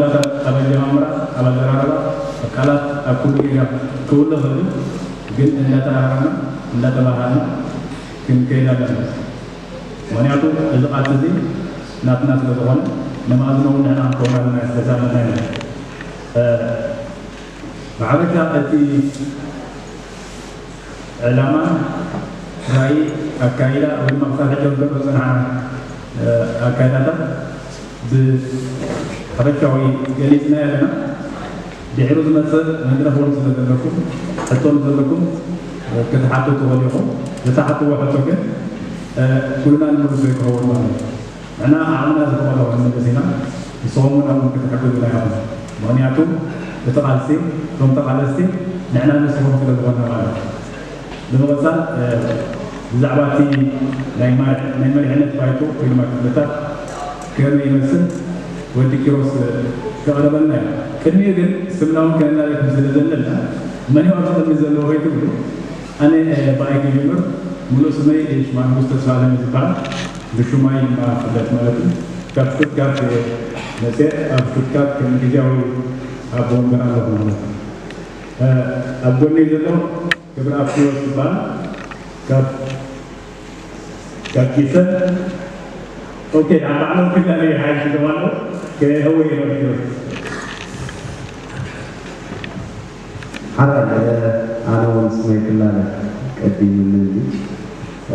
ኣብ ኣጀማምራ፣ ኣብ ኣዘራርባ ቃላት፣ ኣብ ኩሉ ጌጋ ክህሉ ይኽእል እዩ። ግን እንዳተኣራረምና እንዳተባሃልና ክንከይድ ኣለና። ምኽንያቱ እዚ ቃልሲ እዚ ናትና ስለ ዝኾነ፣ ንመኣዝኖ እውን ንሕና ክንከውን ኣለና ተዛመድና ኢና። እ፣ ብሓፈሻ እቲ ዕላማ፣ ራእይ፣ ኣካይዳ ወይ ድማ ክሳብ ሕጂ ኣብ ዝገብሮ ዝጸንሓ፣ እ፣ ኣካይዳታት ብሓፈሻዊ ገሊጽናዮ ኣለና። ድሒሩ ዝመጽእ መድረኽ እውን ስለ ዘለኩም፣ ሕቶ ንዘለኩም፣ እ፣ ክትሓቱ ትኽእሉ ኢኹም። ዝተሓትዎ ሕቶ ግን፣ እ፣ ኩልና ንምልሶ ክኸውን ማለት እዩ። ንሕና ዓቕምና ዝፈቐዶ ክንምልስ ኢና። ንስኹም እውን ኣብኡ ክትሕግዙና ኢኹም። ምኽንያቱ እቲ ቃልሲ፣ እቶም ተቓለስቲ ንሕና ንስኹም ስለ ዝኾንና ማለት እዩ። ብምቕጻል፣ እ፣ ብዛዕባ እቲ ናይ ማር-፣ ናይ መሪሕነት ባይቶ ወይ ድማ ክፍልታት ከመይ ይመስል ወዲ ኪሮስ ከቕርበልና እዩ። ቅድሚኡ ግን ስምና እውን ከነላልየኩም ስለ ዘለና፣ መን እዩ ኣብዚ ቅድሚ ዘለዎ ከይትብሉ፣ ኣነ፣ እ፣ ብኣይ ክጅምር። ሙሉእ ስመይ ሽማንጉስ ተስፋለም እዩ ዝበሃል። ብሹማይ ድማ ፍለጥ ማለት እዩ። ካብ ሽቱትጋርት እየ መፅየ። ኣብ ሽቱትጋርት ከም ግዝያዊ ኣቦ ወንበር ኣለኹ ማለት እዩ። እ፣ ኣብ ጎነይ ዘሎ ክብረኣብ ኪሮስ ይበሃል። ካብ፣ ካብ ኪሰ። ኦኬ፣ ኣብ ባዕሎም ክላለዩ ይሓይሽ ኢሎም ኣለዉ። ከይህወ ኢሎም ኪሮስ። ሓራይ፣ እ፣ ኣነ እውን ስመይ ክላለ ቀዲሙኒ እንጂ፣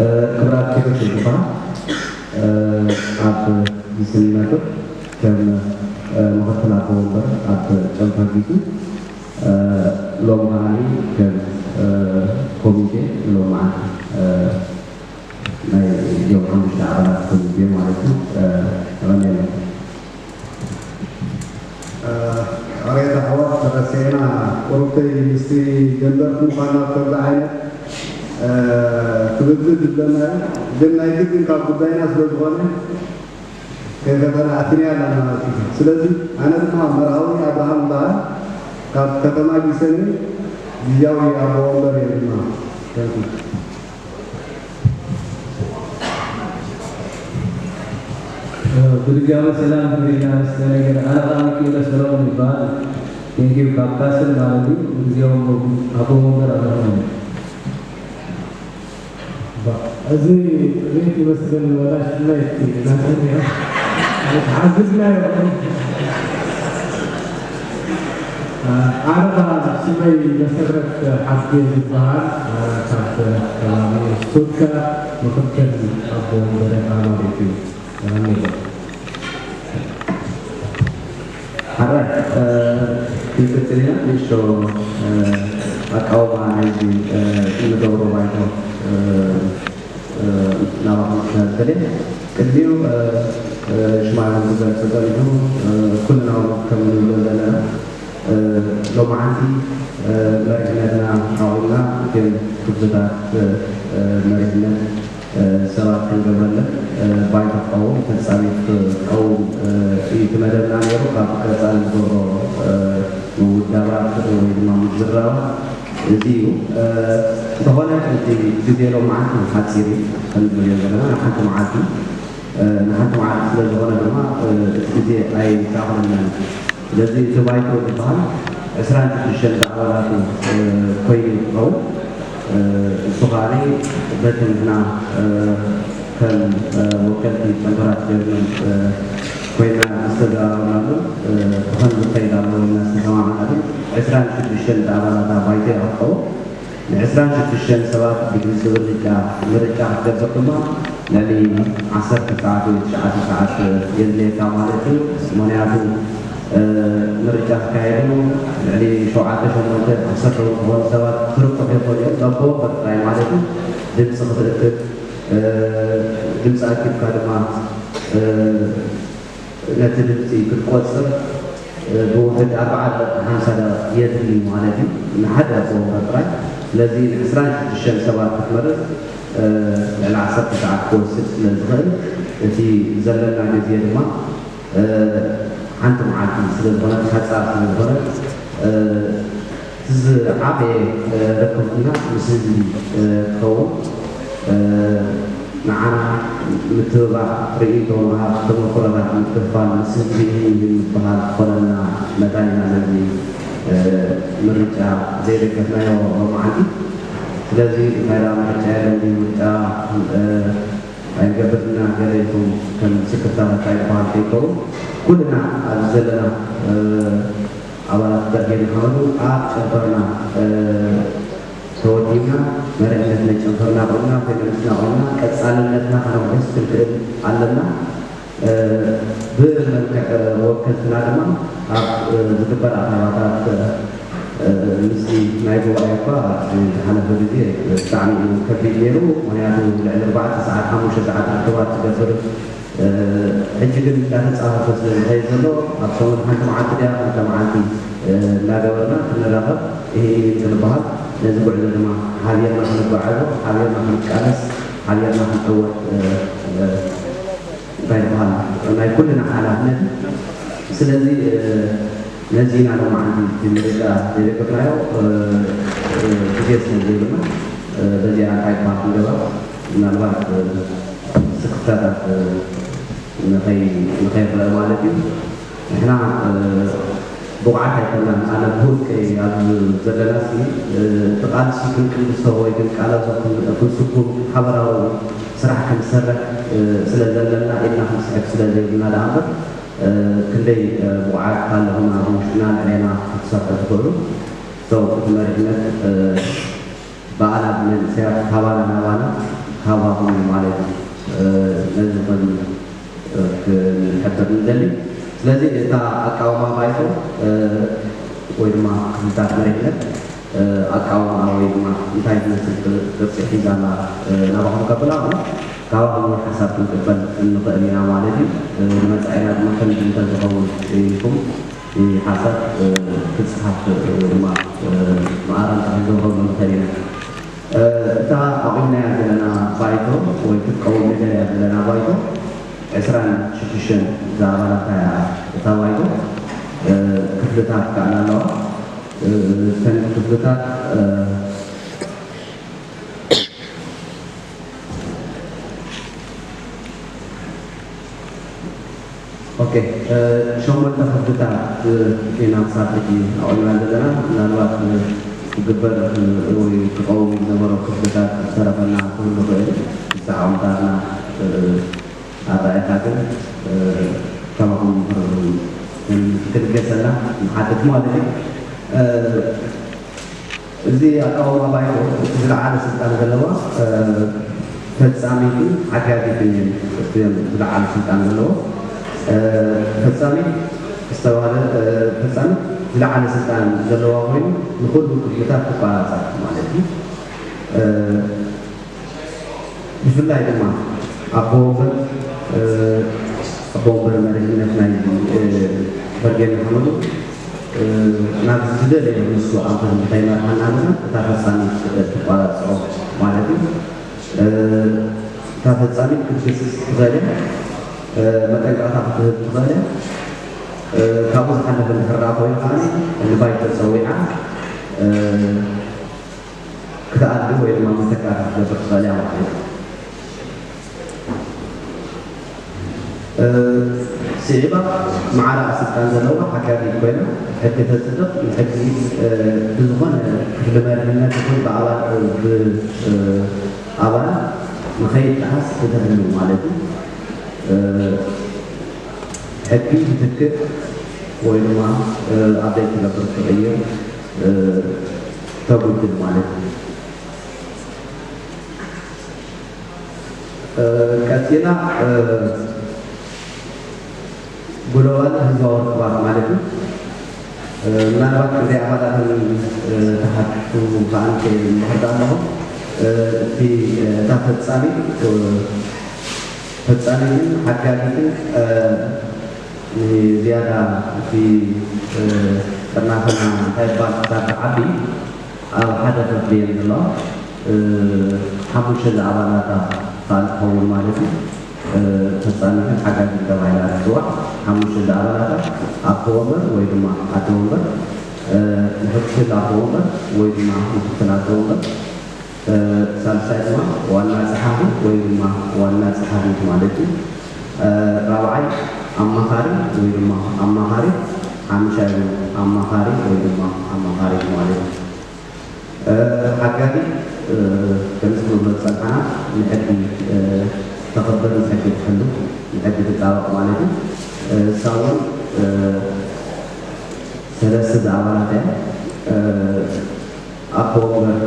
እ፣ ክብራት ኪሮስ ይበሃል። እ፣ ኣብ ዝስነፍር ከም፣ እ፣ ምኽትል ኣቦ ወንበር ኣብ ጨንፈር ቢቱ፣ እ፣ ሎም ከዓኒ ከም፣ እ፣ ኮሚቴ ሎም መዓልቲ፣ እ፣ ናይ እዚኦም ሓሙሽተ ኣባላት ኮሚቴ ማለት እዩ። እ፣ የቐንየለኩም። እ፣ ቅሬታ ኣሕዋት ተረሲዕና ቁሩብተይ ምስቲ ጀንደርት ምዃና ከምዚ ዓይነት፣ እ፣ ትብብል ዝብለና እዩ። ግን ናይ ግድን ካብ ጉዳይና ስለ ዝኾነ ከይፈተና ኣቲና ኣለና ማለት እዩ። ስለዚ ኣነ ድማ መርሃዊ ኣብርሃም እበሃል፣ ካብ ከተማ ጊሰኒ ግዝያዊ ኣቦ ወንበር እየ ድማ። Thank you። ብድጋሚ ሰላም ክብሪና ምስ ተነገረ፣ ኣነ ከዓ ሚኪኤለ ሰሎሞን ይበሃል። ቴንኪዩ ካብ ካስል ማለት እዩ። ግዜኦም ኣቦ ወንበር ኣለኹም። ባ፣ እዚ ጥሪት ይመስለኒ ወላ ሽመይ እቲ ናተኒ እያ። ተሓግዝናዮ። ኣነ ከዓ ሽመይ መሰረት ሓብቴ ዝበሃል፣ ካብ ከባቢ ስቱትጋርት ምኽትል ኣቦ ወንበር ማለት እዩ። ሓራይ፣ እ፣ ክንቅጽል ኢና። ንእሽቶ፣ እ፣ ኣቃውማ ናይዚ፣ እ፣ እንገብሮ ባይቶ፣ እ፣ እ፣ ናባኹም ክነብል እየ። ቅድሚኡ፣ እ፣ እ፣ ሽማግለ ክገልጽ ጸኒሑ፣ እ፣ ኩልና እውን ከም እንብሎ ዘለና፣ እ፣ ሎማዓንቲ፣ እ፣ መሪሕነትና ኣቑምና ግን ክፍልታት፣ እ፣ እ፣ መሪሕነት እ፣ ሰባት ክንገብረለን፣ እ፣ ባይቶ ክኸውን፣ ፈጻሚት ክኸውን፣ እ፣ እዩ እቲ መደብና ነይሩ። ካብ ቀጻሊ ንገብሮ፣ እ፣ ምውዳባት ወይ ድማ ምዝራባት እዚ እዩ። እ፣ እንተኾነ እቲ ግዜ ሎማዓንቲ ሓጺር እዩ። ከም ንሪኦ ዘለና ንሓንቲ መዓልቲ፣ እ፣ ንሓንቲ መዓልቲ ስለ ዝኾነ ድማ፣ እ፣ እቲ ግዜ ኣይተኣኽለናን እዩ። ስለዚ እቲ ባይቶ ዝበሃል ዕስራን ሽዱሽተን ኣባላቱ፣ እ፣ ኮይኑ ይኸውን። እ፣ እሱ ከኣ በቲ ንሕና፣ እ፣ ከም፣ እ፣ ወከልቲ ጨንፈራት ጀርመን፣ እ፣ ኮይና ዝተዘራረብናሉ፣ እ፣ ብኸምዚ ክኸይድ ኣለዎ ኢልና ዝተሰማማዕናሉ ዕስራን ሽዱሽተን ኣባላት ባይቶ እያ ክትኸውን። ንዕስራን ሽዱሽተን ሰባት ብድምፂ ምርጫ፣ ምርጫ ክትገብር ድማ ልዕሊ ዓሰርተ ሰዓት ወይ ትሽዓተ ሰዓት የድልየካ ማለት እዩ። ምኽንያቱ፣ እ፣ ምርጫ ክካየድ እዩ። ልዕሊ ሸውዓተ፣ ሸሞንተ፣ ዓሰርተ እውን ዝኾኑ ሰባት ክርብሑ ይኽእሉ እዮም። ነቦ ጥራይ ማለት እዩ። ድምፂ ክትእክብ፣ እ፣ ድምፂ ኣኪብካ ድማ፣ እ፣ ነቲ ድምፂ ክትቆፅር፣ እ፣ ብውሕድ ኣርባዓ ደቂቕ ሓምሳ ደቂቕ የድሊ ማለት እዩ፣ ንሓደ ኣቦ ወንበር ጥራይ። ስለዚ ንዕስራን ሽዱሽተን ሰባት ክትመርጽ፣ እ፣ ልዕሊ ዓሰርተ ሰዓት ክወስድ ስለ ዝኽእል፣ እቲ ዘለና ግዜ ድማ፣ እ፣ ሓንቲ መዓልቲ ስለ ዝኾነት፣ ሓጻር ስለ ዝኾነት፣ እ፣ እቲ ዝዓበየ፣ እ፣ ርክብና ምስ ህዝቢ፣ እ፣ ክኸውን፣ እ፣ ንዓና ምትብባዕ፣ ርእይቶ ምሃብ፣ ተመክሮታት ምክፍፋል፣ ምስ ህዝቢ ይህን ይህን ምብሃል ክኾነና መታን ኢና ነዚ፣ እ፣ ምርጫ ዘይደገፍናዮ ሎማዓንቲ። ስለዚ እንታይ ደኣ ምርጫ የለን ድዩ፣ ምርጫ፣ እ፣ ኣይንገብርና ገለ ኢልኩም ከም ስክፍታታት ኣይበሃል ከይከውን፣ ኩልና ኣብዚ ዘለና፣ እ፣ ኣባላት ብርጌድ ንሓመዱ ኣብ ጨንፈርና፣ እ፣ ተወዲብና፣ መሪሕነት ናይ ጨንፈርና ቆምና፣ ፌደራሊስትና ቆምና፣ ቀጻልነትና ከነውሕስ ክንክእል ኣለና። እ፣ ብመልክዕ ወከልትና ድማ ኣብ፣ እ፣ ዝግበር ኣኼባታት፣ እ፣ ምስቲ ናይ ጉባኤ እኳ ኣብዚ ዝሓለፈ ግዜ ብጣዕሚ እዩ ከቢድ ነይሩ። ምኽንያቱ ልዕሊ ኣርባዕተ ሰዓት፣ ሓሙሽተ ሰዓት ርክባት ዝገብር፣ እ፣ ሕጂ ግን እንዳተጻፈፈ ስለ ዝኸይድ ዘሎ፣ ኣብ ሰሙን ሓንቲ መዓልቲ ድያ ክልተ መዓልቲ፣ እ፣ እንዳገበርና ክንራኸብ፣ ይሄ ይህን ክንበሃል፣ ነዚ ጉዕዞ ድማ ሓቢርና ክንጓዓዞ፣ ሓቢርና ክንቃለስ፣ ሓቢርና ክንዕወት፣ እ፣ እ፣ እንታይ ይበሃል፣ ናይ ኩልና ሓላፍነት እዩ። ስለዚ፣ እ፣ ነዚ ኢና ሎማዓንቲ እቲ ምርጫ ዘይደገፍናዮ፣ እ፣ እ፣ ግዜ ስለ ዘይብልና፣ እ፣ በዚኣ እንታይ ይበሃል ክንገብራ፣ ምናልባት፣ እ፣ ስክፍታታት፣ እ፣ ንኸይ-፣ ንኸይረአ ማለት እዩ። ንሕና፣ እ፣ ብቑዓት ኣይኮናን። ኣነ ብውልቀይ ኣብ ዘለናሲ፣ እ፣ እቲ ቃልሲ ክንቅልሶ ወይ ክንቃለሶ፣ ክን-፣ ክንስጉም፣ ሓበራዊ ስራሕ ክንሰርሕ፣ እ፣ ስለ ዘለና ኢድና ክንስሕብ ስለ ዘይብልና ደኣ እምበር፣ እ፣ ክንደይ፣ እ፣ ብቑዓት ኣለኹም ኣብ ውሽጥና ልዕሌና ክትሰርሑ ትኽእሉ። So፣ እቲ መሪሕነት፣ እ፣ ብኣና ብመንእሰያት፣ ካባና ናባና፣ ካባኹም እዩ ማለት እዩ። እ፣ ነዚ ከም፣ እ፣ ክንሕብር ንደሊ። ስለዚ እታ ኣቃውማ ባይቶ፣ እ፣ ወይ ድማ ክፍልታት መሪሕነት፣ እ፣ ኣቃውማ ወይ ድማ እንታይ ዝመስል ቅር-፣ ቅርጺ ሒዛ ኣላ፣ እ፣ ናባኹም ከብላ፣ ካባኹም እውን ሓሳብ ክንቅበል እንኽእል ኢና ማለት እዩ። እ፣ ንመጻኢና ድማ ከምዚ እንተዝኸውን ኢልኩም፣ እቲ ሓሳብ፣ እ፣ ክጽሓፍ፣ እ፣ ድማ፣ እ፣ መኣረምታ ክንገብረሉ ንኽእል ኢና። እ፣ እታ ኣቑምናያ ዘለና ባይቶ ወይ ክትቀውም ንደልያ ዘለና ባይቶ ዕስራን ሽዱሽተን ዝኣባላታ እያ። እታ ባይቶ፣ እ፣ ክፍልታት ከኣ ኣለዋ። እ፣ እተን ክፍልታት፣ እ፣ ኦኬ፣ እ፣ ሸሞንተ ክፍልታት፣ እ፣ ኢና ክሳብ ሕጂ ኣቑምና ዘለና። ምናልባት፣ እ፣ ክግበር፣ እ፣ ወይ ክቐውም ዝነበሮ ክፍልታት ዝተረፈና ክህሉ ይኽእል። ብዛዕባ ምታትና፣ እ፣ ኣረኣእያታትን፣ እ፣ ከማኹም ን-፣ ክንገሰና ንሓትት ማለት እዩ። እ፣ እዚ ኣቃውማ ባይቶ እቲ ዝለዓለ ስልጣን ዘለዋ፣ እ፣ ፈጻሚትን ሓጋዚትን እየን። እተን ዝለዓለ ስልጣን ዘለዎ፣ እ፣ ፈጻሚት ዝተባህለ፣ እ፣ ፈጻሚት ዝለዓለ ስልጣን ዘለዋ ኮይኑ ንኹሉ ክፍልታት ትቋጻጸር ማለት እዩ። እ፣ ብፍላይ ድማ ኣቦ ወንበር፣ እ፣ ኣቦ ወንበር መሪሕነት ናይ፣ እ፣ በርጌድ ንሓመዱ፣ እ፣ ናብ ዝደለዮ ንሱ ኣንፈት እንተይመርሓና ድማ እታ ፈጻሚት ትቋጻጸሮ ማለት እዩ። እ፣ እታ ፈጻሚት ክትገስጽ ትኽእል እያ። እ፣ መጠንቀቕታ ክትህብ ትኽእል እያ። እ፣ ካብኡ ዝሓለፈ እንድሕር ደኣ ኮይኑ ከኣ ንባይቶ ጸዊዓ፣ እ፣ ክትኣሊ ወይ ድማ መተካእታ ክትገብር ትኽእል እያ ማለት እዩ። እ፣ ስዒባ ማዕረ ስልጣን ዘለዋ ሓጋጊት ኮይና ሕጊ ተጽድቕ፣ ንሕጊ፣ እ፣ ብዝኾነ ክፍሊ መሪሕነት ይኹን ብኣባል፣ እ፣ ብ-፣ እ፣ ኣባል ንኸይጠሓስ ክትሕሉ ማለት እዩ። እ፣ ሕጊ ክትክእ ወይ ድማ፣ እ፣ ኣፕዴት ትገብር፣ ትቕይር፣ እ፣ ተጉድል ማለት እዩ። እ፣ ቀጺልና፣ እ፣ ግሎባል ህዝባዊ ርክባት ማለት እዩ። እ፣ ምናልባት ክንደይ ኣባላትን፣ እ፣ ተሓትቱ ከኣ እንክእል እንድሕር ደኣ ኣለኹም፣ እ፣ እቲ፣ እ፣ እታ ፈጻሚት፣ እ፣ ፈጻሚትን ሓጋጊትን፣ እ፣ ንዝያዳ እቲ፣ እ፣ ጥርናፈና እንታይ ይባል ክሳብ ዝዓቢ ኣብ ሓደ ክፍሊ እየን ዘለዋ። እ፣ ሓሙሽተ ዝኣባላታ ከኣ እንትኸውን ማለት እዩ። እ፣ ፈጻሚትን ሓጋጊን ተባሂላ ትጽዋዕ። ሓሙሽተ ዝኣባላታ ኣቦ ወንበር ወይ ድማ ኣደ ወንበር፣ እ፣ ምክትል ኣቦ ወንበር ወይ ድማ ምክትል ኣደ ወንበር፣ ሳልሳይ ድማ ዋና ጸሓፊ ወይ ድማ ዋና ጸሓፊት ማለት እዩ። ራብዓይ ኣማኻሪ ወይ ድማ ኣማኻሪ፣ ሓምሻይ እውን ኣማኻሪ ወይ ድማ ኣማኻሪት ማለት እዩ። ሓጋጊ ከምዚ ክንብሎ ዝጸንሓና ንሕጊ ተኸብር፣ ንሕጊ ትሕሉ፣ ንሕጊ ትጣበቕ ማለት እዩ። እሳ እውን ሰለስተ ኣባላት እያ። ኣቦ ወንበር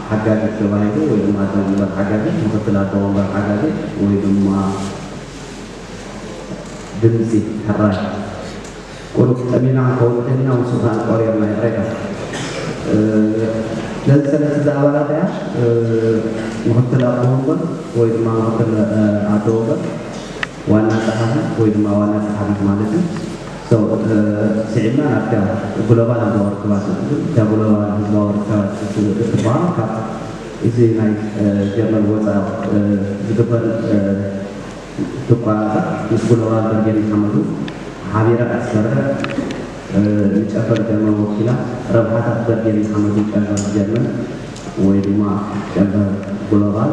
ሓጋጊት ተባሂሉ ወይ ድማ ኣቦ ወንበር ሓጋጊት፣ ምክትል ኣቦ ወንበር ሓጋጊት ወይ ድማ ድምፂ ሕራይ። ቁሩብ ጠሚና ክንከውን ከልና ምስ ኻን ቆሪርና ይቕሬታ። ስለዚ ሰለስተ ኣባላት እያ። ምክትል ኣቦ ወንበር ወይ ድማ ምክትል ኣቦ ወንበር፣ ዋና ጸሓፊ ወይ ድማ ዋና ጸሓፊት ማለት እዩ። ስዒድና ናብታ ግሎባል ህዝባዊ ርክባት፣ እታ ግሎባል ህዝባዊ ርክባት እትበሃል ካብ እዚ ናይ ጀርመን ወፃኢ ዝግበር ትቋረፃ ምስ ግሎባል በርጌድ ንሓመዱ ሓቢራ ክትሰርሕ፣ ንጨንፈር ጀርመን ወኪላ ረብሓታት በርጌድ ንሓመዱ ጨንፈር ጀርመን ወይ ድማ ጨንፈር ግሎባል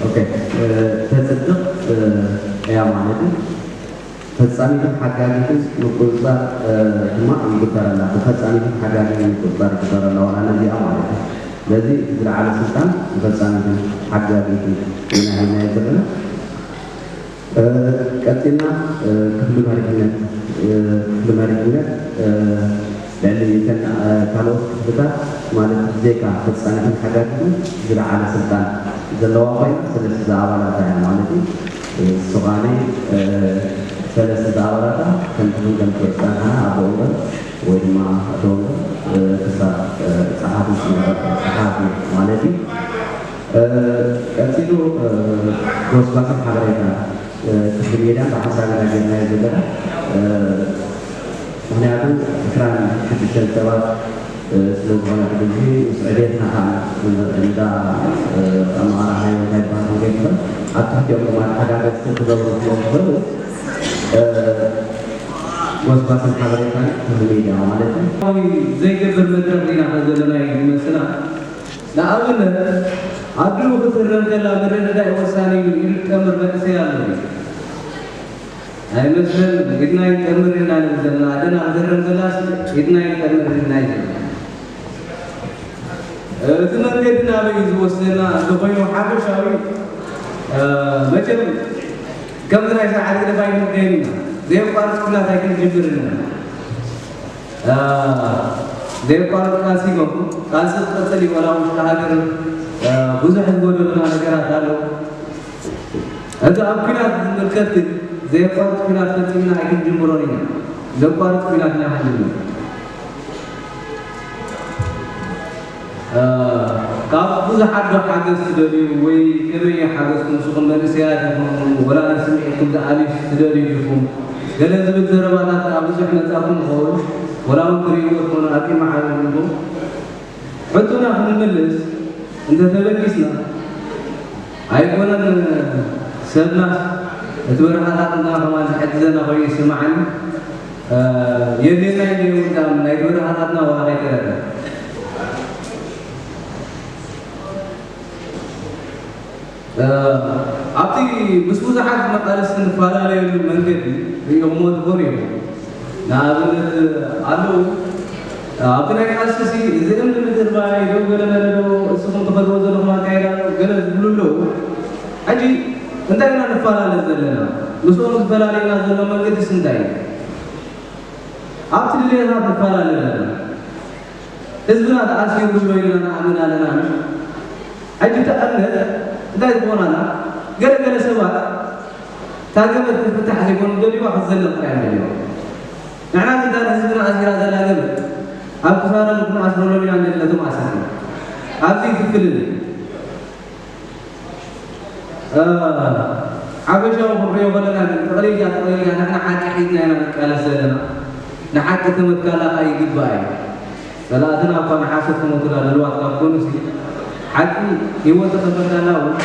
ኦኬ፣ ተፅድቕ እያ ማለት እዩ። ፈፃሚትን ሓጋጊትን ምቁፅፃር ድማ ይግበረላ። ብፈፃሚትን ሓጋጊትን ምቁፅፃር ይግበረላ ዋላ ነዚኣ ማለት እዩ። ስለዚ ዝለዓለ ስልጣን ንፈፃሚትን ሓጋጊትን ኢና ሂብናዮ ዘለና። ቀፂልና ክፍሊ መሪሕነት፣ ክፍሊ መሪሕነት ልዕሊ እተን ካልኦት ክፍልታት ማለት ብዘይካ ፈፃሚትን ሓጋጊትን ዝለዓለ ስልጣን ዘለዋ ኮይና ሰለስተ ኣባላታ እያ ማለት እዩ። ንሱ ከዓኒ ሰለስተ ኣባላታ ከምቲ ክንገልፆ ዝፀናሕና ኣቦ ወንበር ወይ ድማ ኣቦ ወንበር ክሳብ ፀሓፊ ዝነበረ ፀሓፊ ማለት እዩ። ቀፂሉ ጎስጓስን ሓበሬታ ክፍሊ ሜድያን ብሓንሳብ ኢና ጌርናዮ ዘለና። ምክንያቱ ዕስራን ሽዱሽተን ሰባት ስለ ዝኾነ ሕጂ ምስ ዕቤትና ከዓ እንዳ ኣመራርሓ እንታይ በሃል ክንገብር ኣብ ትሕቲኦም ድማ ተሓጋገዝቲ ክገብሩ ስለ ዝኽእሉ ጎስጓስን ሓበሬታን ክፍሊ ሜድያ ማለት እዩ። ዘይገብር መድረኽ ኢና ዘለና እዩ ዝመስላ። ንኣብነት ኣዲኡ ክትህረም ከላ ምርድዳእ ወሳኒ እዩ ኢሉ ዝጠምር መንእሰይ ኣሎ። ኣይመስለን። ኢድና ይጠምር ኢና ንብል ዘለና። ኣደና ክትህረም ከላስ ኢድና ይጠምር ኢና እዩ። እቲ መንገዲ ናበይ እዩ ዝወስደና እንተኾይኑ ሓፈሻዊ መቸም ከምዚ ናይ ስርዓት ህግደፍ ኣይንገይን ኢና። ዘየቋርፅ ኩናት ኣይክንጅምር ኢና። ዘየቋርፅ ቃልሲ ይገብሩ። ቃልሲ ዝቀፅል እዩ። ወላ ውሽጢ ሃገር ብዙሕ ዝጎደሉና ነገራት ኣለዉ። እቲ ኣብ ኩናት ዝምልከት ግን ዘየቋርፅ ኩናት ፈፂምና ኣይክንጅምሮን ኢና። ዘቋርፅ ኩናት ኢና ክንጅምር። ካብ ብዙሓት ዶ ሓገዝ ትደልዩ ወይ ከመይ ሓገዝኩም ንስኹም መንእሰያት ኢኹም ወላ ንስምዒትኩም ዝኣልሽ ትደልዩ ዲኹም? ገለ ዝብል ዘረባታት ኣብ ብዙሕ መጻኩም ይኸውን። ወላ እውን ትርእይዎ ትኾኑ ኣብ ቅድሚ ሓገዝኩም። ሕቶና ክንምልስ እንተተበጊስና ኣይኮነን ሰብና እቲ በረኻታትና ከማን ዝሕግዘና ኮይኑ ይስምዓኒ። የድልየና እዩ እውን ዳም ናይ በረኻታትና ዋላ ከይተረፈ ኣብቲ ምስ ብዙሓት መቃለስቲ ንፈላለየሉ መንገዲ ርእዮሞ ትኾኑ እዮም። ንኣብነት ኣለዉ ኣብቲ ናይ ቃልሲ እዚ እምኒ ምድርባይ ዶ ገለ መለ ዶ እስኹም ትኸድዎ ዘለኹም ኣካይዳ ገለ ዝብሉ ኣለዉ። ሕጂ እንታይ ኢና ንፈላለ ዘለና? ምስኦም ዝፈላለየና ዘሎ መንገድስ እንታይ እዩ? ኣብቲ ድልየታት ንፈላለ ኣለና። ህዝብና ተኣሲሩ ኣሎ ኢልና ንኣምን ኣለና። ሕጂ እታ እምነት እንታይ ትኾን ኣላ? ገለ ገለ ሰባት እታ ገመድ ክትፍታሕ ዘይኮኑ ደልዩዋ ክትዘለቕ ጥራይ እዮም ደልዩዋ። ንሕና ግን እታ ንህዝብና ኣሲራ ዘላ ገመድ ኣብ ክሳዶም ክንኣስረሎም ኢና ንደሊ ነቶም ኣሰርና። ኣብዚ ክፍልን እዩ። ሓፈሻዊ ክንሪኦ ከለና ግን ጥቕሊልካ ጥቕሊልካ ንሕና ሓቂ ሒዝና ኢና ንቃለስ ዘለና። ንሓቂ ተመትካላ ከዓ ይግባእ እዩ። ጸላእትና እኳ ንሓሶት ክሞቱላ ድልዋት ካብ ኮኑሲ ሓቂ ህይወት ተኸፈልካላ እውን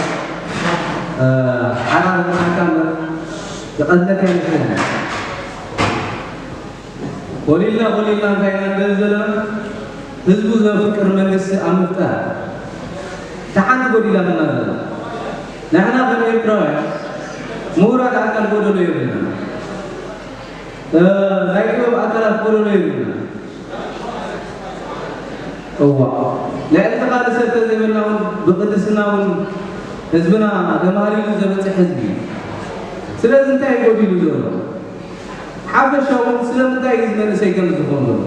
ሓራ ዝመሓካ እምበር ዝቐትለካ ይመስለኒ። ኮሊልና ኮሊልና እንታይ ኢና ንደሊ ዘለና? ህዝቡ ዘፍቅር መንግስቲ ኣብ ምፍጣር እታ ሓንቲ ጎዲላትና ዘላ። ንሕና ከም ኤርትራውያን ምሁራት ኣካል ጎደሎ የብልና። እ፣ ናይ ጥበብ ኣካላት ጎደሎ የብልና። እዋ፣ ልዕሊ እቲ ካልእ ሰብ ተዘይበልና እውን ብቅድስና እውን ህዝብና ተማህሊሉ ዘበፅሕ ህዝቢ እዩ። ስለዚ እንታይ እዩ ጎዲሉ ዘሎ? ሓፈሻ እውን ስለምንታይ እዩ እዚ መንእሰይ ከም ዝኾን ዘሎ?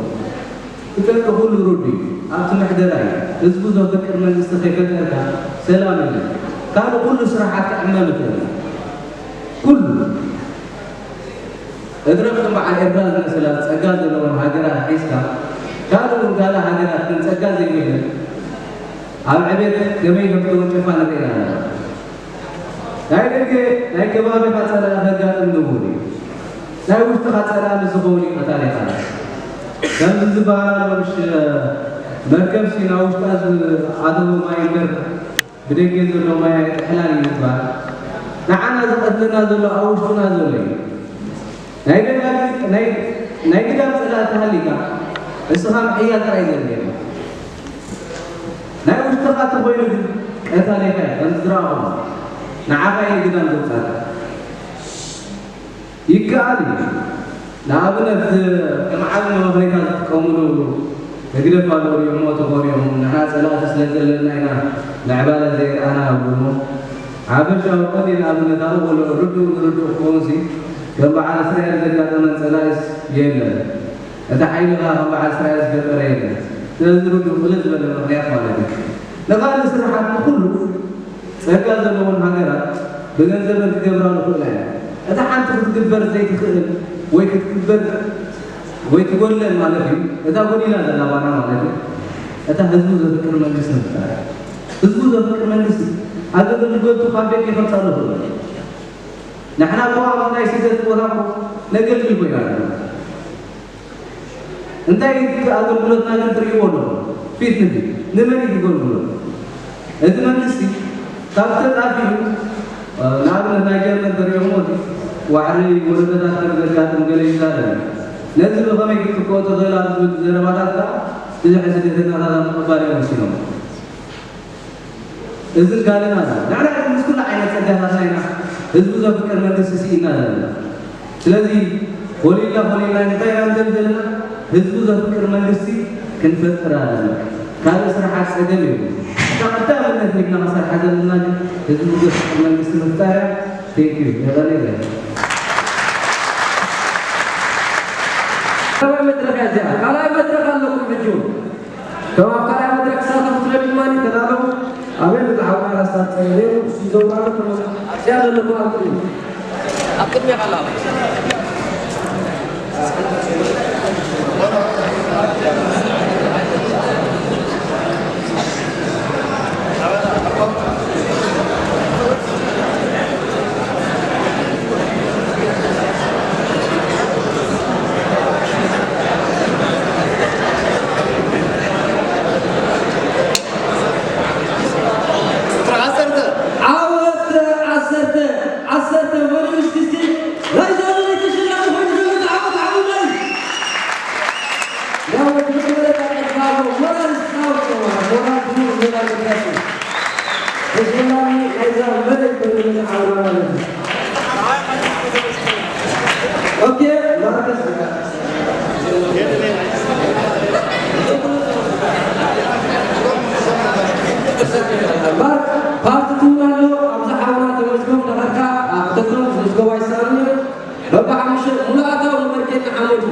እቲ ኩሉ ርዱእ እዩ። ኣብቲ ምሕደራ እዩ። ህዝቡ ዘፍቅር መንግስቲ ከይፈጠርካ ሰላም የለን። ካልእ ኩሉ ስራሓት ክዕመም ይኽእል እዩ። ኩሉ። እትረፍ ከም በዓል ኤርትራ ዝመሰላ ጸጋ ዘለወን ሃገራት ሒዝካ፣ ካልእ እውን ካልእ ሃገራት ግን ጸጋ ዘይብለን ኣብ ዕቤት ከመይ ከም ዝተወንጨፋ ንርኢ ኣለና። ናይ ደገ ናይ ከባቢኻ ጸላኢ ከጋጥም ንቡር እዩ። ናይ ውሽጥኻ ጸላኢ ምስ ዝኸውን እዩ ቀታሊኻ። ከምዚ ዝበሃል ኣሎ፣ ምሽ መርከብሲ ናብ ውሽጣ ዝኣተወ ማይ እምበር ብደገ ዘሎ ማይ ኣይጥሕላን እዩ ዝበሃል። ንዓና ዝቐትለና ዘሎ ኣብ ውሽጥና ዘሎ እዩ። ናይ ደጋጊ-፣ ናይ፣ ናይ ግዳም ጸላኢ ተሃሊካ፣ እስኻ ምሕያል ጥራይ ዘድልየካ። ናይ ውሽጥኻ ተኾይኑ ግን ቀታሊኻ እዩ፣ ከም ዝረኣኹም። ንዓኻ እዩ ግዳም ዘውጻእካ። ይከኣል እዩ። ንኣብነት፣ ከም ዓቢ መመኽነይታ ዝጥቀምሉ ህግደፍ ኣሎ፣ ሪኦሞ ተኾሪኦም፣ ንሕና ጸላእቲ ስለ ዘለና ኢና ምዕባለ ዘይረኣና ይብሉ እሞ፣ ሓፈሻዊ ቀሊል ኣብነት ኣብኡ ከሎ ርዱእ ንርዱእ ክኸውንሲ፣ ከም በዓል እስራኤል ዘጋጠመን ጸላኢስ የለን። እቲ ሓይሊ ከኣ ከም በዓል እስራኤል ዝፈጠረ የለን። ስለዚ ርዱእ ቅልል ዝበለ ምኽንያት ማለት እዩ። ንኻልእ ስራሓት ንኹሉ ጸጋ ዘለወን ሃገራት ብገንዘበን ክገብራ ዝኽእላ እየን። እታ ሓንቲ ክትግበር ዘይትኽእል ወይ ክትግበር ወይ ትጎድለን ማለት እዩ። እታ ጎዲላ ዘላ ባና ማለት እዩ። እታ ህዝቡ ዘፍቅር መንግስቲ ምፍጣር። ህዝቡ ዘፍቅር መንግስቲ ኣገልግሎቱ ካብ ደገ ከምጻእ ዝኽእል። ንሕና እኮ ኣብ ናይ ስደት ቦታ እኮ ነገልግል ኮይና ኣለና። እንታይ እዩ እቲ ኣገልግሎትና ግን ትርእይዎ ኣለኹም? ፊት ንፊት ንመን እዩ ዝገልግሎ? እቲ መንግስቲ ካብ ተጣፊኡ፣ እ፣ ንኣብነት ናይ ጀርመን ተሪእኹሞ እቲ ዋዕሪ ወለዶታት ከም ዘጋጥም ገለ ይዛረብ እዩ። ነዚ ብኸመይ ክትክኦ ትኽእል ኣብ ዝብል ዘረባታት ከኣ ብዙሕ ስደተኛታት ኣብ ምቕባል እዮም ወሲኖም። እዝን ካልእን ኣሎ። ንሕና ግን ምስ ኩሉ ዓይነት ጸጋታትና ኢና ህዝቡ ዘፍቅር መንግስቲ ስኢና ዘለና። ስለዚ ኮሊልና ኮሊልና እንታይ ኢና ንደሊ ዘለና? ህዝቡ ዘፍቅር መንግስቲ ክንፈጥር ኣለና። ካልእ ስራሓት ጸገም የብሉን። እታ ቀዳምነት ሂብና ክንሰርሓ ዘለና ግን ህዝቡ ዘፍቅር መንግስቲ ምፍጣር እያ። Thank you። የቐንየለይ። ካልኣይ መድረኽ እያ እዚኣ። ካልኣይ መድረኽ ኣለኩም ሕጂ እውን። ከም ኣብ ካልኣይ መድረኽ ክሳተፉ ትደልዩ ድማ ተዳለዉ። ኣበይ ዝዓብና ራስታት ጸለዩ፣ እሱ ይዘውራሉ ተመ-፣ እዚኣ ዘለኩም ኣብ ቅድሚት። ኣብ ቅድሚኻ ኣላ። ዓሰርተ፣ ዓወት ዓሰርተ፣ ዓሰርተ መሊኡ እስኪ፣ እስኪ ናይዛ ለይቲ ተሸላሚ ኮይኑ ዘሎ ዓወት ዓብዩና እዩ። ዳዊት ብዝበለጠ ዕድል ኣሎ። ሞራል እስኪ ናውፅኦ፣ ሞራል ብዝበለጠ ኣገዳሲ። ተሸላሚ ናይዛ መደብ ኮይኑ መፅዓ ኣሎ ማለት እዩ። ኦኬ፣ ማርከስ ማርክ ፓርት ቱ ኣሎ። ኣብዚ ሓውና ተመዝገቡ እንዳኸድካ፣ ኣብ ክልተኦም ዝምዝገቡ ኣይሰኣኑን እዮም። በብሓሙሽተ ሙሉኣታዊ ንመርጌታ ሓመዱ።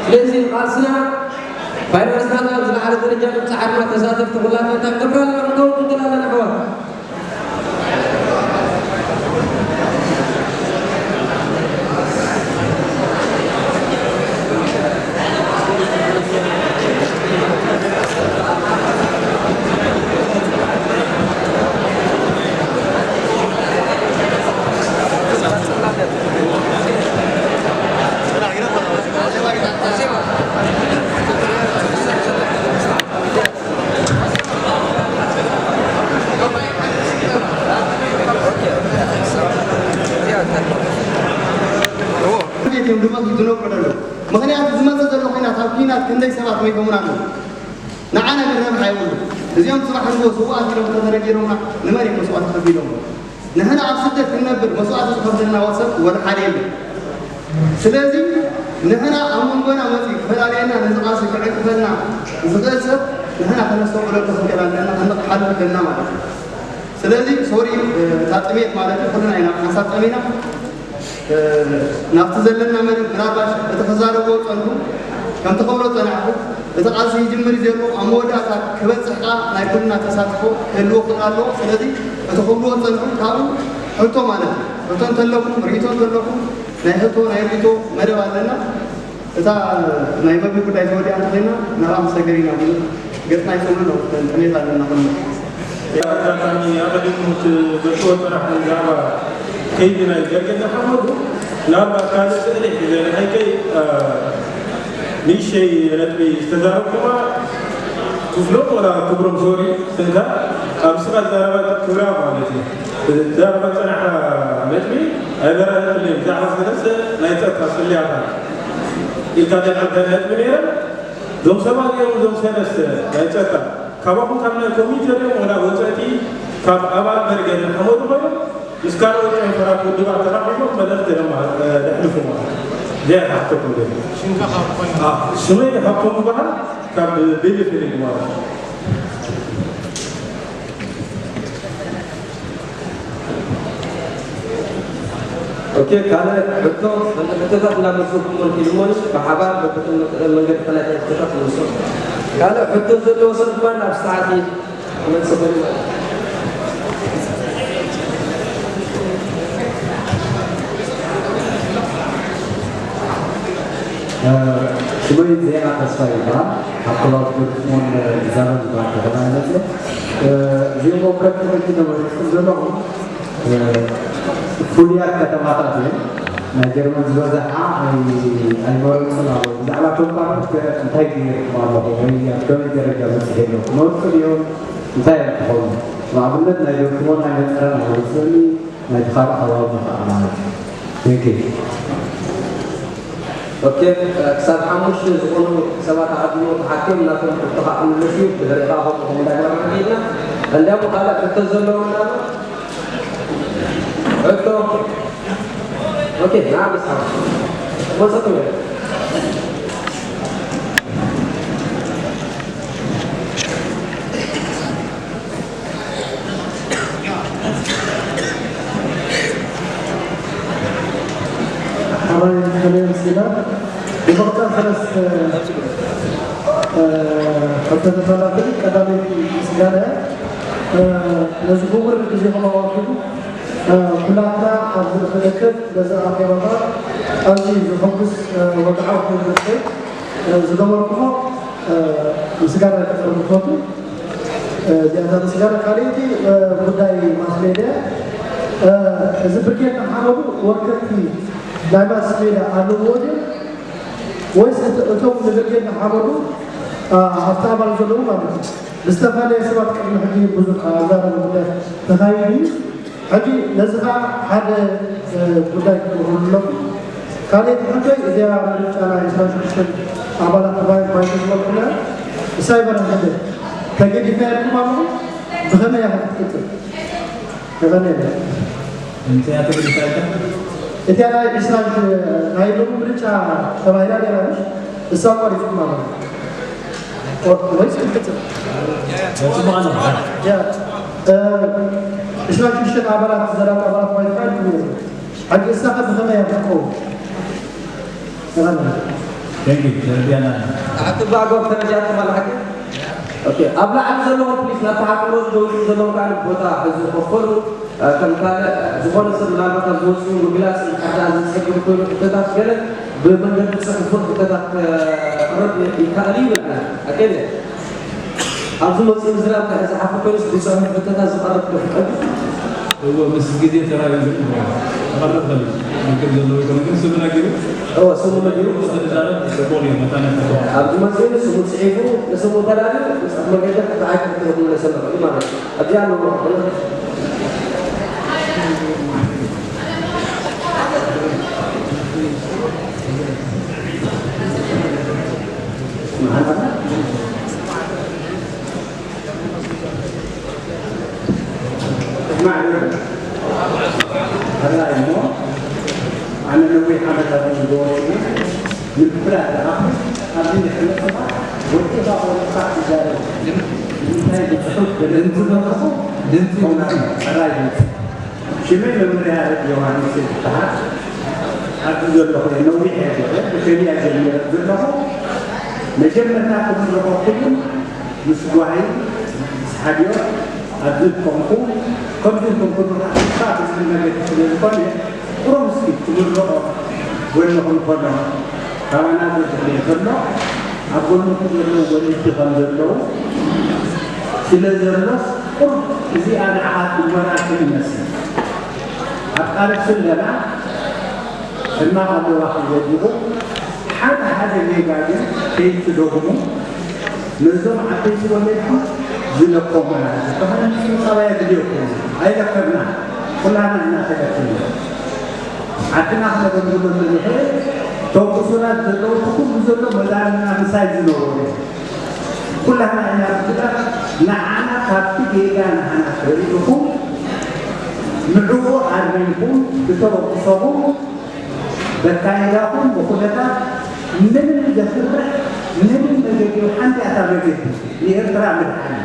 ስለዚ ንቃልስና ፋይናንስና ናብ ዝለዓለ ደረጃ ምብጻሕ ድማ ተሳተፍቲ ኩላትና ክንገብር ኣለና፣ ክንከውን ክንክእል ኣለና ኣሕዋት። እንዴት እዮም ድመቱ ዝነብሩ ዘለዉ? ምኽንያቱ ዝመፀ ዘሎ ኲናት፣ ኣብ ኲናት ክንደይ ሰባት ሞይቶምና ኣለዉ? ንዓና ግን ረብሓ የብሉ። እዚኦም ጽባሕ ንግሆ ስውኣት ኢሎም እንተተነጊሮምና ንመን እዮም መስዋእቲ ከፊሎም? ንሕና ኣብ ስደት ክንነብር መስዋእቲ ዝኸፍለልና ወሰብ ወላ ሓደ የለን። ስለዚ ንሕና ኣብ መንጎና መፂኡ ክፈላልየና፣ ነዚ ቃልሲ ክዕንቅፈልና ዝኽእል ሰብ ንሕና ከነስተውዕለሉ ክንክእል ኣለና፣ ከነቕሓሉ ኣለና ማለት እዩ። ስለዚ ሶሪ፣ እታ ጥሜት ማለት እዩ፣ ኩልና ኢና ሓንሳብ ጠሚና። ናብቲ ዘለና መደብ ምናልባሽ እቲ ክዛረቦ ጸንሑ፣ ከምቲ ክብሎ ጸናሕኩ፣ እቲ ቃልሲ ይጅምር እዩ ዘሎ፣ ኣብ መወዳእታ ክበጽሕ ከኣ ናይ ኩልና ተሳትፎ ክህልዎ ክኽእል ኣለዎ። ስለዚ እቲ ክብልዎ ጸንሑ ካብኡ ሕቶ ማለት እዩ። ሕቶ እንተለኩም፣ ርእይቶ እንተለኩም፣ ናይ ሕቶ ናይ ርእይቶ መደብ ኣለና። እታ ናይ መግቢ ጉዳይ ተወዲኣ እንተኾይና ናብኣ ምስ ተገሪና ብዙሕ ገጽና ኣይሰምዑን፣ ጥሜት ኣለና ኩልና። ኣጋጣሚ ኣቐዲሙ ትገልጽዎ ጽናሕ ብዛዕባ ከይዲ ናይ ገርገኛ ሓመዱ፣ ምናልባት ካልእ ስእሊ ሒዘ ንሓይከይ፣ አ፣ ንእሽተይ ነጥቢ ዝተዛረብኩማ ክፍሎም ወላ ክብሮም ሶሪ ስንካ ኣብ ስኻ ዘረባ ክብራ ማለት እዩ። ዘረባ ጽናሕ ነጥቢ ኣይበራህትልኝ ብዛዕባ ሰለስተ ናይ ጸጥታ ጽልያታት ኢልካ ዘቕርበ ነጥቢ ነይረ። እዞም ሰባት እዮም እዞም ሰለስተ ናይ ጸጥታ ካባኹም ካብ ናይ ኮሚቴ ድዮም ወላ ወጸእቲ ካብ ኣባል በርገን ሓመዱ ኮይኖም ምስ ካልኦት ጨንፈራት ውድባት ተራኺቦም መልእኽቲ ደማ-፣ ደሕልፉ ማለት እዩ። እዚኣ እያ ትሓተኩም ዘላ። ሽምካ ካብ ዝኾነ? አ፣ ሽመይ ሃብቶም ይበሃል ካብ ቤሊ ፊሊግ ማለት እዩ። ኦኬ፣ ካልእ ሕቶ፣ ሕቶታት እናመልስኩም ወልፊ ልሞኒ ብሓባር በብትን መገዲ ተላልየ ሕቶታት መልሶ። ካልእ ሕቶ ዘለዎ ሰብ ድማ ናብ ሰዓት ይመጽእ ኮይኑ ማለት እዩ። እ፣ ሽመይ ዜና ተስፋ ይበሃል። ኣብ ከባቢ ዶርትሙንድ ዛረብ ዝበሃል ከተማ ይመጽእ። እ፣ እዚኦም ኣብ ክልተ ክልተ ተመሪጽኩም ዘለኹም፣ እ፣ ፍሉያት ከተማታት እየን። ናይ ጀርመን ዝበዝሓ ኣይ-፣ ኣይመረጹን ኣለዉ። ብዛዕባ ቶም ካልኦት ከ እንታይ ገይርኩም ኣለኹም ወይ ኣብ ከመይ ደረጃ በጺሑ ኣሎ? ክመርጹ ድዮም? እንታይ እዮም ክኾኑ? ንኣብነት ናይ ዶርትሙንድ ናይ መጸረን ኣለዉ። ስእሊ ናይቲ ካልእ ከባቢ ከኣ ማለት እዩ። Thank you። ኦኬ፣ ክሳብ ሓሙሽተ ዝኾኑ ሰባት ኣቐዲሞም ተሓትዮም ናቶም ሕቶ ከዓ ክምለሱ እዩ። ብድሕሪኡ ከዓ ከምኡ ከምኡ እንዳገበርና ከይድና። እንዲያውም ካልእ ሕቶ ዘለዎም ኣሎ? ሕቶ? ኦኬ፣ ንዓ ንስሓብ። መጸኩም እየ። ኣባይ ከመይ ኣምሲላ? ብመቕጻል ሰለስተ፣ እ፣ ሕቶታት ኣለኒ። ቀዳመይቲ ምስጋና እያ። እ፣ ነዚ ክቡር ግዜኹም ኣዋፊሩ፣ እ፣ ኩላትና ኣብዚ ንኽንእከብ ነዚ ኣኼባታት ኣዝዩ ዘሐጉስ፣ እ፣ ወግዓዊ ክብል ዝኽእል፣ እ፣ ዝገበርኩሞ፣ እ፣ ምስጋና ከቕርብ እፈቱ። እዚኣታ ምስጋና። ካልኣይቲ፣ እ፣ ጉዳይ ማስ ሜድያ፣ እ፣ እዚ ብርጌድ ንሓመዱ ወከልቲ ናይ ማስ ሜድያ ኣለውዎ ድዮም ወይስ እት-፣ እቶም ንብርጌድ ንሓመዱ፣ እ፣ ኣብቲ ኣባል ዘለዉ ማለት እዩ? ብዝተፈላለየ ሰባት ቅድሚ ሕጂ ብዙሕ ኣዛራቢ ጉዳይ ተኻይዱ እዩ። ሕጂ ነዚ ኸዓ ሓደ፣ እ፣ ጉዳይ ክትምህሩ ኣለኩም። ካልኣይቲ ሕቶይ እዚኣ ምርጫ ናይ ዕስራን ሽዱሽተን ኣባላት ባይ-፣ ባይቶ ዝበልኩምና እሳይ በረኸተ ተገዲፋ ኢልኩም ኣለኹም። ብኸመይ እያ ክትቅጽል? የቐንየልና። እንታይ እያ ተገዲፋ ኢልካ? እቲኣ ናይ ዕስራን ሽ-፣ ናይ ሎሚ ምርጫ ተባሂላ ነይራ፣ ምሽ? እሳ ኣቋሪጽኩም ኣለኹም። ወይስ ክትቅጽል? ጽቡቕ ኣሎ። ያ፣ እ፣ ዕስራን ሽዱሽተን ኣባላት፣ ዘላቂ ኣባላት ዋይፋይ ይነግሩ። ሕጂ እሳኸ ብኸመይ እያ ክትከውን? ይቐንየልና። Thank you። ተረዲኣና። ሕቶ ብኣግባብ ተረዲኣኩም ኣላ ሓቂ? ኦኬ። ኣብ ላዕሊ ዘለኹም ፕሊስ፣ ናብቲ ሓቂ ሮዝ ደው ኢልኩም ዘለኹም ከኣ ቦታ ሕዚ ኮፍ በሉ። ከም ካልእ ዝኾነ ሰብ ምናልባት ኣብ ዝወፅኡ ምግላፅ ሓታ ዝፀግም ኮይኑ ሕቶታት ገለ ብመንገዲ ፅሑፍን ሕቶታት ከቕርብ ይከኣል እዩ ይብል ኣነ። ኣኬለ፣ ኣብዚ መፅኡ ምዝራብ እንታይ ዝሓፍ ኮይኑስ ብፅሑፍ ሕቶታት ዝቐርብ ዶ ክቐርብ? እዎ፣ ምስ ግዜ ተራእዩ ግን ክቐርብ ይኽእል እዩ። ምክር ዘለዎ ይኮነ ግን ስሙ ነጊሩ እዎ፣ ስሙ ነጊሩ ዝተዛረብ ጽቡቕ እዩ፣ መታን ያሕተቶ። ኣብዚ መፅኡ ስሙ ፅሒፉ ንስሙ ተላልዩ መስጠት መገዲ ሕቶ ኣይክሕተት መለሰ ማለት እዩ። ኣብዚ ኣለዎ። ንፍላት ዝኣኽል ኣብዚ ንሕመፅኻ ወፂኻ ቆሪፅካ ትዛረብ። ንምንታይ ብፅሑፍ ድምፂ ዘለኹ ድምፂ ሆናል። ፅራይ ድምፂ። ሽመይ መምህር ያሬድ ዮሃንስ ይበሃል። ኣብዚ ዘለኹ ነዊሕ እየ፣ ብከቢያ ጀሚረ ዘለኹ። መጀመርታ ክምርቐኩም ምስ ጓሂ፣ ምስ ሓልዮ ኣብዚ ዝኮንኩ፣ ከምዚ ዝኮንኩ ድማ ተስፋ ብዝብል መገዲ ስለ ዝኾነ፣ ቁሩብ እስኪ ክምርቖ ጎኒ ክንኮኖ፣ ካባና ዘድሕልዮ ዘሎ፣ ኣብ ጎንኹ ዘለዉ ወለዲ ከም ዘለዉ ስለ ዘሎስ፣ ቁሩብ እዚኣ ንዓኻትኩም ሞራል ትመስል። ኣብ ቃልሲ ኣለና፣ ሕማቕ ኣለዋ ክብለኩም፣ ሓደ ሓደ ጌጋ ግን ከይትደግሙ፣ ነዞም ዓበይቲ ወለዲ ዝለኮሙና ዝበሃል ምጽብጻብ ኣየድልየኩም። ኣይለከብና፣ ኩላና ኢና ተለኪና። ዓድና ክነገልግሎ ንኽእል፣ እቶም እሱራት ዘለዉ፣ እቲ ኩሉ ዘሎ መዛርብና ምሳይ ዝነበሩ ኩላና ኢና ዝብላ። ንዓና ካብቲ ጌጋ ንዓና ተሪእኹም፣ ንዕኡ ኣርሚምኩም ብተበግሶኹም በካይዳኹም ብኹነታት ምንም ዘፍርሕ ምንም መገዲ ሓንቲ ኣታ መገዲ ንኤርትራ ምድሓን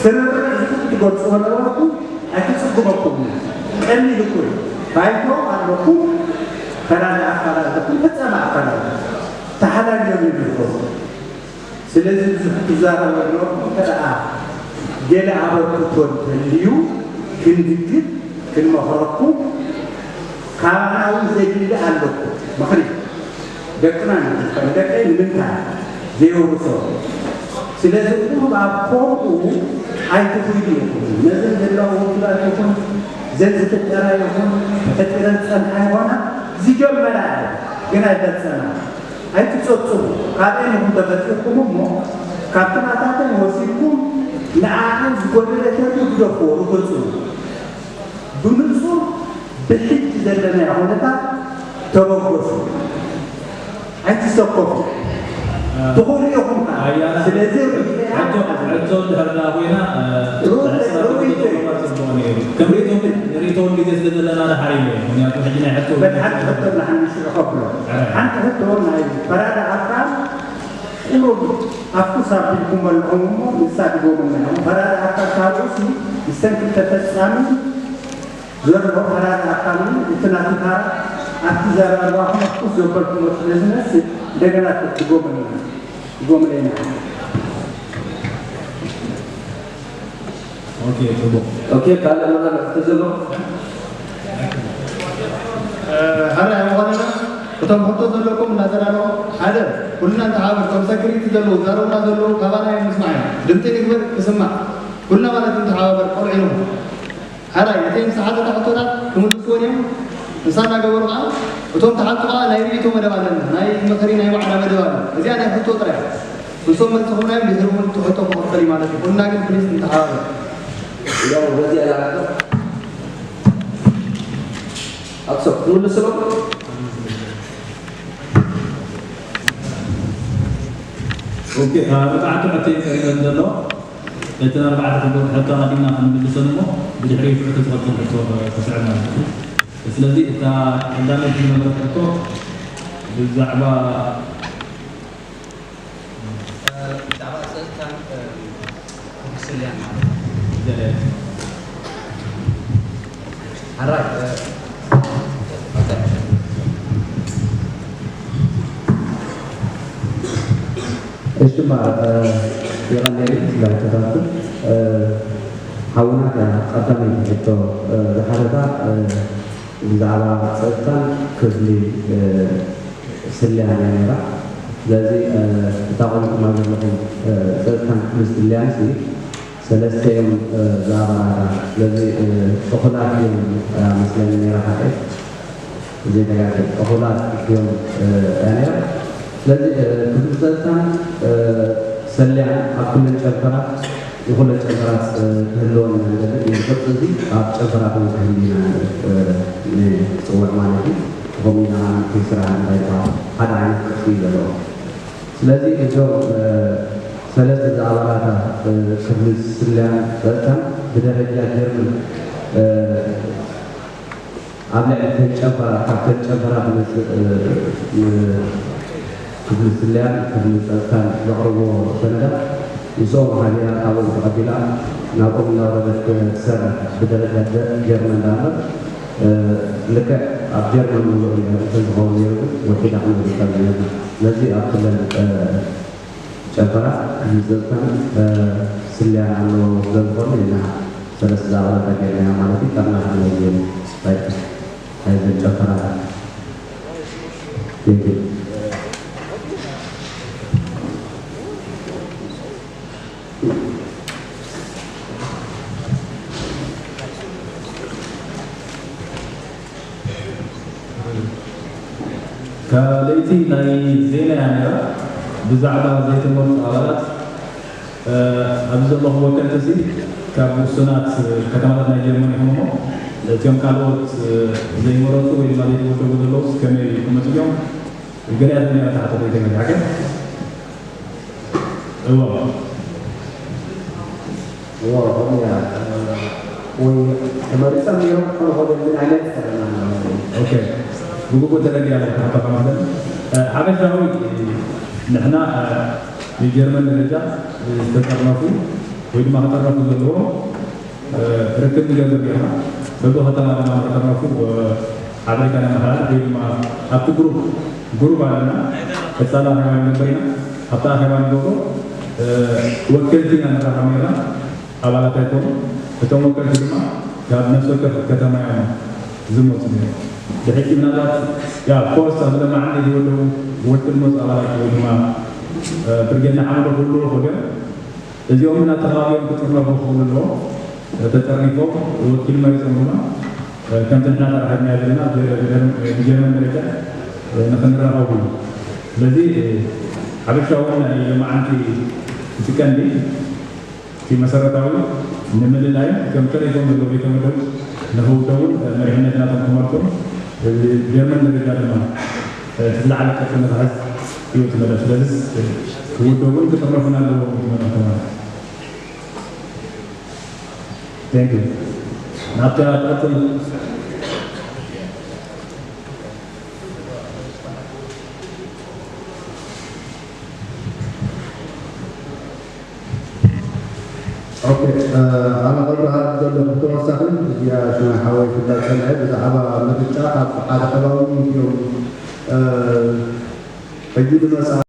ስርርዕ ዝኹም ትገልጽዎ ነበርኩም። ኣይትጽግመኩም። ቀሊል እኮ እዩ። ባይቶ ኣለኩም። ፈራዲ ኣካል ኣለኩም። ፈጻሚ ኣካል ኣለኩም። ተሓላልዮም ይብልኩም። ስለዚ ብዙሕ ትዛረቡ ኣለኩም። እንተ ደኣ ገለ ኣበርክቶ እንተልዩ ክንድግፍ ክንመኽረኩም ካባና እውን ዘድሊ ኣለኩም። ምኽሪ ደቅና ንጥቀም። ደቀይ ንምንታይ ዘይወርሶ? ስለዚ እውን ኣብ ከምኡ ኣይትኹይዱ ኢኹም። ነዘን ዘለዋ ውድባት ይኹን ዘን ዝፍጠራ ይኹን ተፈጢረን ዝጸንሓ ይኾና ዝጀመራ እየን፣ ግን ኣይፈጸማ። ኣይትጸጽቡ። ካብኤን ኢኹም ተፈጢርኩም እሞ ካብቲ ናታተን ወሲድኩም ንዓኣን ዝጎደለ ተርጉ ግደፍዎ፣ ርገጹ። ብንጹር ብሕጂ ዘለናዮ ኩነታት ተበገሱ። ኣይትሰከፉ። ትኽእሉ ኢኹም ከኣ። ኣያና ስለዚ ርኢቶ ሕቶ፣ ሕቶ እንድሕር ደኣ ኮይና፣ እ፣ ርኡ-፣ ርኢቶ ጽቡቕ ነይሩ። ከም ርኢቶ፣ ርኢቶ ግዜ ስለ ዘለና ደሓር ኢለ እየ። ምኽንያቱ ሕጂ ናይ ሕቶ በል ሓንቲ ሕቶ ንሓንሽ ከብሎ። ኣረ። ሓንቲ ሕቶ ናይ ፈራዳ ኣካል ቁሩብ ኣፍኩስ ኣቢልኩም በልዖም እሞ ንሳ ድጎመልና። ፈራዳ ኣካል ካብ ርእሲ ንሰን ክልተ ፈጻሚ ዘሎ ተራ ኣካልን እቲ ናቱ ተራ ኣብቲ ዘረባኹም ኣፍኩስ ዘበልኩሞ ስለ ዝመስል፣ እንደገና ትድጎምልና፣ ትድጎምለይና። ኦኬ፣ ጽቡቕ። ኦኬ፣ ካልእ መናብር ተዘሎ? እ፣ ሕራይ ምዃንና፣ እቶም ሕቶ ዘለኩም እናዘራረቡ፣ ሓደ፣ ኩልና ንተሓባበር፣ እቶም ሰክሪቲ ዘለዉ፣ ዛረቡና ዘለዉ፣ ካባና እዮም ምስማዕ እዮም። ድምፂ ንግበር፣ ክስማዕ። ኩልና ማለት ንተሓባበር፣ ቆልዑ ኢኹም። ሓራይ፣ እተን ዝተሓተታ ሕቶታት ክምልስወን እዮም። ንሳ እናገበሩ ከዓ፣ እቶም ተሓቱ ከዓ ናይ ርእይቶ መደብ ኣለና፣ ናይ ምኽሪ፣ ናይ ዋዕላ መደብ ኣሎ። እዚኣ ናይ ሕቶ ጥራይ። ንሶም መልሲ ክህቡና እዮም፣ ድሕሪ እውን እቲ ሕቶ ክቕበል እዩ ማለት እዩ። ኩልና ግን ፕሊስ ንተሓባበር። ያው በዚኣ ላዕቶ ኣክሰብ ትምልስሎም። ኦኬ፣ ኣርባዕተ ሕቶ እዩ ቀሪበን ዘሎ። እተን ኣርባዕተ ሕቶ፣ ሕቶ ኣቐዲምና ክንምልሰን እሞ፣ ብድሕሪኡ ሽዑ እቲ ዝቐጽል ሕቶ ክስዕብ ማለት እዩ። ስለዚ እታ ቀዳመይቲ ዝነበረት ሕቶ ብዛዕባ ብዛዕባ ጸጥታን፣ እ፣ ክፍሊ ስልያን ማለት እዩ። ዘለ። ሓራይ፣ እ፣ እሺ፣ እምበኣር፣ እ፣ የቐንየለይ ስለ ሕቶታትኩም። እ፣ ሓውና፣ እታ ቀዳመይቲ ሕቶ፣ እ፣ ዝሓተታ፣ እ፣ ብዛዕባ ጸጥታን ክፍሊ፣ እ፣ ስልያን እያ ነይራ። ስለዚ፣ እ፣ እታ ቆምኩማ ዘለኹም፣ እ፣ ጸጥታን ክፍሊ ስልያን ሲ ሰለስተ እዮም፣ እ፣ ዝኣባላታ። ስለዚ፣ እ፣ እኹላት እዮም፣ እ፣ መስለኒ ነይራ ሓቀይ። ዘይተጋገ እኹላት እዮም፣ እ፣ እያ ነይራ። ስለዚ፣ እ፣ ክፍሊ ጸጥታን፣ እ፣ ሰልያን ኣብ ኩለን ጨንፈራት ንኹለን ጨንፈራት፣ እ፣ ክህልወን ኢና ንደሊ። እዚ ቅርጺ እዚ ኣብ ጨንፈራት እውን ክህሉ ኢና፣ እ፣ ንጽውዕ ማለት እዩ። ከምኡ ኢና ከዓ እቲ ስራሕ እንታይ ይበሃል፣ ሓደ ዓይነት ቅርጺ እዩ ዘለዎ። ስለዚ እዞም፣ እ፣ ሰለስተ ዝኣባላታ፣ እ፣ ክፍሊ ስልያን ጸጥታን ብደረጃ ጀርመን፣ እ፣ ኣብ ልዕሊ እተን ጨንፈራት፣ ካብተን ጨንፈራት ዝመጽእ፣ እ፣ ን-፣ ክፍሊ ስለያን ክፍሊ ጸጥታን ዘቕርብዎ ሰነዳት፣ ምስኦም ሓቢራ ካብኦም ተቐቢላ ናብኦም እናወረደት ትሰርሕ ብደረጃ ጀ-፣ ጀርመን ደኣ እምበር፣ እ፣ ልክዕ ኣብ ጀርመን ምሉእ እያ እንተዝኸውን ነይሩ ግን ወሒዳ ክንብል ይኽእል ነርና። ስለዚ ኣብ ክልል፣ እ፣ ጨንፈራት ክፍሊ ጸጥታን፣ እ፣ ስለያን ኣለዎ ስለ ዝኾነ ኢና ሰለስተ ኣባላት ኣገርና ማለት እዩ። ጠርናፊ ናይ ዜና ባይታ ናይዘን ጨንፈራት። Thank you። ካልኣይቲ ናይ ዜና እያ ነይራ። ብዛዕባ ዘይተመርጹ ኣባላት፣ እ፣ ኣብዚ ዘለኹም ወከልቲ እዚ ካብ ውሱናት ከተማታት ናይ ጀርመን ኢኹም እሞ፣ እቲኦም ካልኦት፣ እ፣ ዘይመረጹ ወይ ድማ ዘይተወደቡ ዘለውስ ከመይ ክመጹ እዮም? ገሊኣት ነይራ ተሓተተይቲ ሓቂ? እዎ። እዎ፣ ከምኡ እያ። ወይ ተመሪጾም ነይሮም ክኾኑ ይኽእሉ፣ ግን ኣይመሰለናን። ኦኬ። ብግቡእ ተረዲኣ ኣለኹ፣ ተሓታታ ማለት። እ፣ ሓፈሻዊ፣ ንሕና፣ እ፣ ብጀርመን ደረጃ ዝተጠርነፉ ወይ ድማ ክጥርነፉ ዘለዎም እ፣ ርክብ ንገብር ጌርና፣ በብኸተማ ድማ እናተረፉ፣ እ፣ ሓበሬታ ነመሓላልፍ ወይ ድማ ኣብቲ ግሩፕ፣ ግሩፕ ኣለና፣ ቀጻሊ ኣኼባ ንገብር ኢና። ኣብቲ ኣኼባ ንገብሮ፣ እ፣ ወከልቲ ኢና ንራኸብ ኔርና፣ ኣባላት ኣይኮኑ። እቶም ወከልቲ ድማ ካብ ነፍሲ ወከፍ ከተማ እዮም ዝመጹ ኔሮም። ድሕጂ ምናልባት፣ ያ፣ ኮርስ ኣብ ለማዓንቲ ዝወደቡ ወክል መጹ ኣባላት ወይ ድማ፣ እ፣ ብርጌድ ንሓመዱ ክህልዉ ይኽእሉ እዮም። እዚኦም እናተኻቢኦም ክጥርነፉ ክኽእሉ ኣለዎም። ተጠርኒፎም ወኪል መሪጾም ድማ፣ ከምቲ ንሕና ተራኸብናዮ ዘለና ብጀ-፣ ብጀርመን ደረጃ ንኽንራኸቡ እዩ። ስለዚ ሓፈሻዊ ናይ ሎማዓንቲ እቲ ቀንዲ፣ እቲ መሰረታዊ ንምልላይ፣ እቶም ተሪፎም ዘለዉ ዘይተመደቡ ንኽውደቡን መሪሕነት ናቶም ክመርጹን፣ ብጀርመን ደረጃ ድማ እቲ ዝለዓለ ቅርጺ ንኽሕዝ እዩ እቲ መደብ። ስለዚ ክውደቡን ክጥርነፉን ኣለዎም እዩ እቲ መደብ ተማሪ። Thank you። ናብታ ትቐጽል። ኦኬ፣ እ፣ ኣነ ከብርሃ ዘለኹ ተወሳኺ፣ እዚኣ ሽማይ ሓወይ ክዳል ጸንሐ ብዛዕባ ምርጫ ካብ ሓደ ከባቢ እዮም፣ እ፣ ሕጂ ዝመጽኣ